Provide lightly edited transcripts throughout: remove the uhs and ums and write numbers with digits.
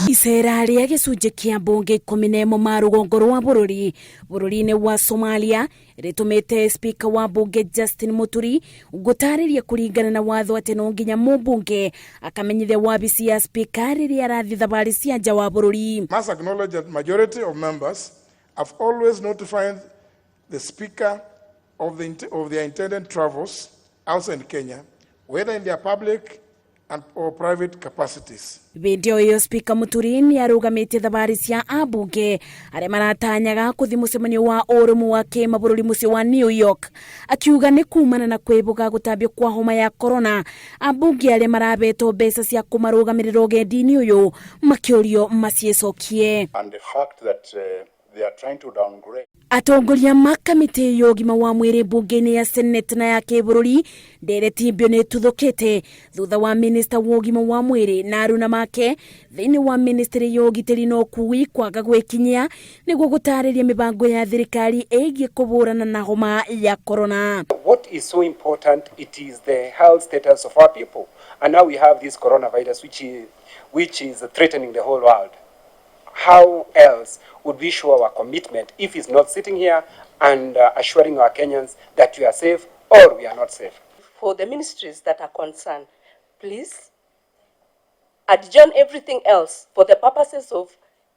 Icera rĩa gĩcunjĩ kĩa mbunge 11 ma rũgongo rwa bũrũri bũrũri-inĩ wa Somalia rĩtũmĩte Speaker wa mbunge Justin Muturi gũtarĩria kũringana na watho atĩ no nginya mũmbunge akamenyithia wabici ya Speaker rĩrĩa arathiĩ thabarĩ cia nja wa bũrũri. Must acknowledge that majority of members have always notified the Speaker of their intended travels outside Kenya, whether in their public and or private capacities. Hĩndĩ o ĩyo Spika Muturi nĩ arũgamĩtie thabarĩ cia ambunge arĩa maratanyaga kũthiĩ mũcemanio wa ũrũmwe wa kĩmabũrũri mũciĩ wa New York, akiuga nĩ kumana na kwĩbũga gũtambio kwa homa ya corona, ambunge arĩa marabetwo mbeca cia kũmarũgamĩrĩra ũgendi-inĩ ũyũ makĩũrio maciĩcokie. And the fact that they are trying to downgrade Atongoria ma kamĩtĩ ya ũgima wa mwĩrĩ mbunge-inĩ ya Senate na ya kĩbũrũri, ndereti mbio nĩ ĩtuthũkĩte thutha wa minista wa ũgima wa mwĩrĩ na aruna make thĩinĩ wa ministry ya ũgitĩri na ũkui kwaga gwĩkinyia nĩguo gũtarĩria mĩbango ya thirikari ĩgiĩ kũhũrana na homa ya corona. What is so important, it is the health status of our people. And now we have this coronavirus, which is threatening the whole world. How else would we show our commitment if he's not sitting here and assuring our Kenyans that we are safe or we are not safe? For the ministries that are concerned, please adjourn everything else for the purposes of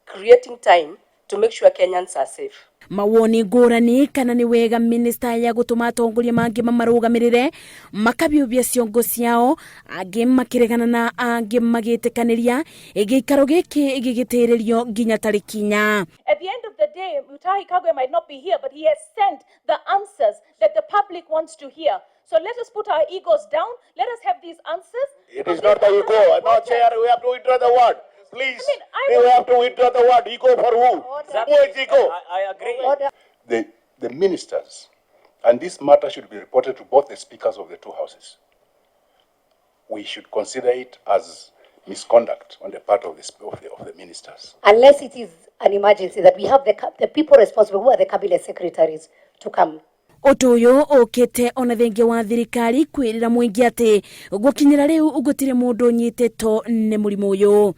creating time to make sure Kenyans are safe. Mawoni ngũrani kana nĩ wega minista ya gũtũma atongoria mangĩ mamarũgamĩrĩre makabiũbia ciongo ciao, angĩ makĩregana na angĩ magĩtĩkanĩria gĩikaro gĩkĩ gĩgĩtĩrĩrio nginya tarĩki 4. At the end of the day, Mutahi Kagwe might not be here, but he has sent the answers that the public wants to hear. So let us put our egos down. Let us have these answers. It is not the ego. No, Chair, we have to withdraw the word. Please, I mean, I we have to withdraw the word. Ego for who? Who is ego? I agree. The ministers, and this matter should be reported to both the speakers of the two houses. We should consider it as misconduct on the part of the ministers. Unless it is an emergency that we have the people responsible, who are the cabinet secretaries, to come. Ũndũ ũyũ ũkĩte ona thengia wa thirikari kwĩrĩra mũingĩ atĩ gũkinyĩra rĩu gũtirĩ mũndũ ũnyitĩtwo nĩ mũrimũ ũyũ.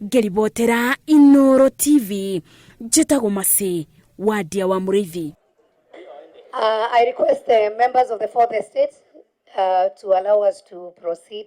Ngĩribotera Inoro TV, njĩtagwo Masi Wadia wa Mũrĩithi. I request the members of the fourth estate to allow us to proceed.